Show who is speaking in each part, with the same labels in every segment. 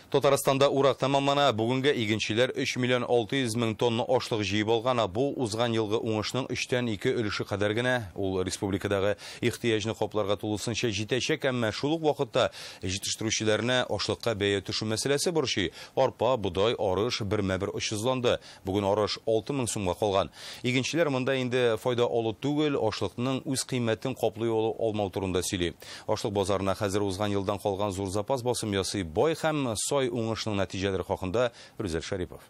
Speaker 1: Татарстанда урак тәмамлана. Бүгенгә игенчеләр 3 миллион 600 мең тонна ашлык җыеп алган. Бу узган елгы уңышның 3-тән 2 өлеше кадәр генә. Ул республикадагы ихтыяҗны капларга тулысынча җитәчәк, әмма шул ук вакытта җитештерүчеләрне ашлыкка бәя төшү мәсьәләсе борчый. Арпа, бодай, арыш бермә-бер очсызланды. Бүген арыш 6000 сумга калган. Игенчеләр монда инде файда алу түгел, ашлыкның үз кыйммәтен каплый алмау турында сөйли. Ашлык базарына хәзер узган елдан калган зур запас басым ясый. Бай һәм сай уңышның нәтиҗәләре хакында Рүзәл Шәрипов.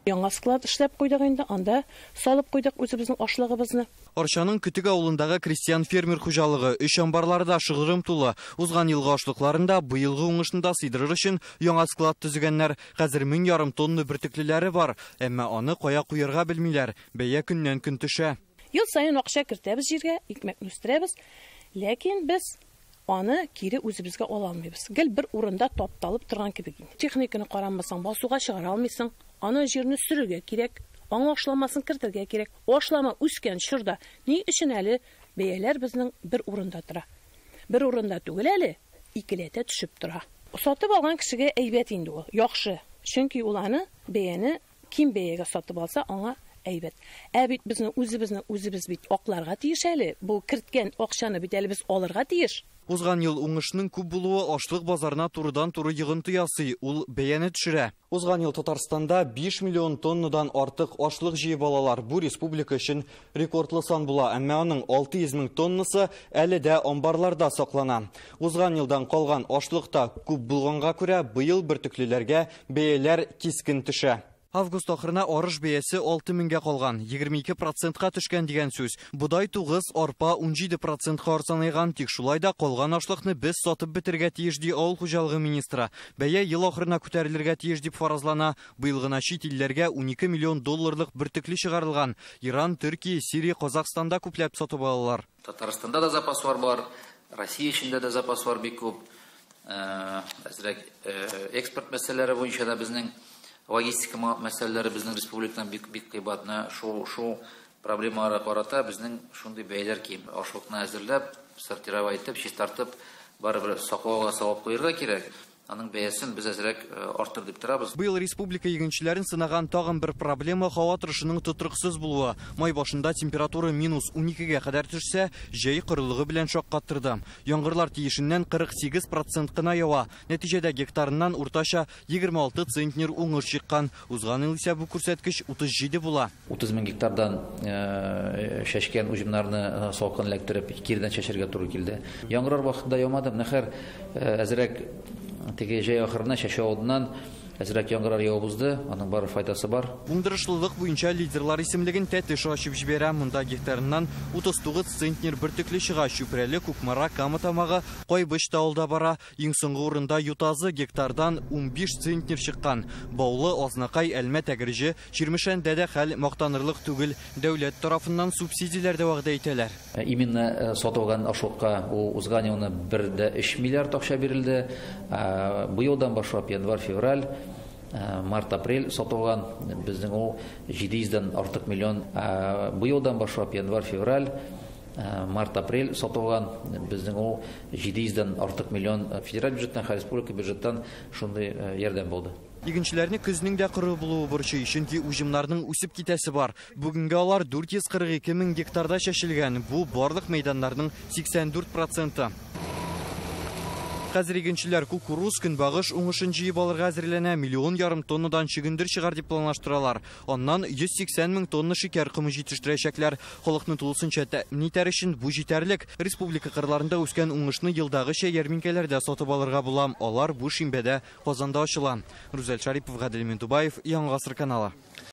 Speaker 2: Яңа склад эшләп куйдык инде, анда салып куйдык үзебезнең ашлыгыбызны.
Speaker 3: Арчаның Көтек авылындагы крестьян-фермер хуҗалыгы өч амбарлары да шыгрым тулы. Узган елгы ашлыкларында быелгы уңышны да сыйдырыр өчен яңа склад төзегәннәр. Хәзер 1500 тонна бөртеклеләре бар, әмма аны кая куярга белмиләр. Бәя көннән-көн төшә.
Speaker 2: Ел саен акча кертәбез җиргә, икмәкне үстерәбез, ләкин без аны кире үзебезгә ала алмыйбыз. Гел бер урында тапталып торган кебек. Техниканы карамасаң, басуга чыгара алмыйсың. Аны җирне сөрергә кирәк, аңа ашламасын кертергә кирәк. Ашлама үскән чорда ни өчен әле бәяләр безнең бер урында тора? Бер урында түгел әле, икеләтә төшеп тора. Сатып алган кешегә әйбәт инде ул, яхшы. Чөнки ул аны бәяне ким бәягә сатып алса, аңа әйбәт. Ә бит безнең үзебезне үзебез бит акларга тиеш әле. Бу керткән акчаны бит әле без алырга тиеш.
Speaker 3: Узган ел уңышның күп булуы ашлык базарына турыдан-туры йогынты ясый, ул бәяне төшерә. Узган ел Татарстанда 5 миллион тоннадан артык ашлык җыеп алалар. Бу республика өчен рекордлы сан була, әмма аның 600 мең тоннасы әле дә амбарларда саклана. Узган елдан калган ашлык та күп булганга күрә, быел бөртеклеләргә бәяләр кискен төшә. Август ахырына арыш бәясе 6000-гә калган, 22%-ка төшкән дигән сүз. Бодай 9, арпа 17%-ка арзанайган, тик шулай да калган ашлыкны без сатып бетерергә тиеш, ди авыл хуҗалыгы министры. Бәя ел ахырына күтәрелергә тиеш дип фаразлана. Быел гына чит илләргә 12 миллион долларлык бөртекле чыгарылган. Иран, Төркия, Сирия, Казахстанда күпләп сатып алалар.
Speaker 4: Татарстанда да запаслар бар, Россия эчендә дә запаслар бик күп. Әзрәк экспорт мәсьәләләре буенча да безнең логистика мәсьәләләре безнең республикадан бик бик кыйбат. Шу проблемаларга карата безнең шундый бәяләр ким. Ашлыкны әзерләп, сортировать итеп, чистартып, барыбер саклауга салып куярга кирәк. Аның бәясен без әзрәк арттыр дип торабыз.
Speaker 3: Быел республика игенчеләрен сынаган тагын бер проблема һава торышының тотрыксыз булуы. Май башында температура минус 12-гә кадәр төшсә, җәй корылыгы белән шаккаттырды. Яңгырлар тиешеннән 48% кына ява. Нәтиҗәдә гектарыннан уртача 26 центнер уңыш чыккан. Узган ел исә бу күрсәткеч 37 була.
Speaker 4: 30 мең гектардан чәчкән уҗымнарны салкын эләктереп, кирдән чәчәргә туры килде. Яңгырлар вакытында яумады. Нәхәр әзрәк теге җәй ахырына чәчү алдыннан әзрәк яңгырлар явып узды, аның бары файдасы бар.
Speaker 3: Уңдырышлылык буенча лидерлар исемлеген Тәтеш ачып җибәрә. Монда гектарыннан 39 центнер бөртекле чыга. Чүпрәле, Кукмара, Кама Тамагы, Кайбыч та алда бара. Иң соңгы урында Ютазы гектардан 15 центнер чыккан. Баулы, Азнакай, Әлмәт, Әгерҗе, Чирмешәндә дә хәл мактанырлык түгел. Дәүләт тарафыннан субсидияләр дә вәгъдә итәләр.
Speaker 4: Именно сатылган ашлыкка узган елны 1,3 миллиард акча бирелде. Быелдан башлап январь, февраль, март, апрель сатылган безнең ул 700-дән артык миллион. Быелдан башлап январь, февраль, март, апрель сатылган безнең ул 700-дән артык миллион федераль бюджеттан һәм республика бюджеттан шундый ярдәм булды.
Speaker 3: Игенчеләрне көзнең дә коры булуы борчый, чөнки уҗымнарның үсеп китәсе бар. Бүгенге алар 442 мең гектарда чәчелгән. Бу барлык мәйданнарның 84%. Хәзер игенчеләр кукуруз, көнбагыш уңышын җыеп алырга әзерләнә. 1,5 миллион тоннадан чөгендер чыгар дип планлаштыралар. Аннан 180 мең тонна шикәр комы җитештерәчәкләр. Халыкны тулысынча тәэмин итәр өчен бу җитәрлек. Республика кырларында үскән уңышны елдагыча ярминкәләрдә сатып алырга була. Алар бу шимбәдә Казанда ачыла. Рүзәл Шарипов, Гадел Минтубаев, Яңа Гасыр каналы.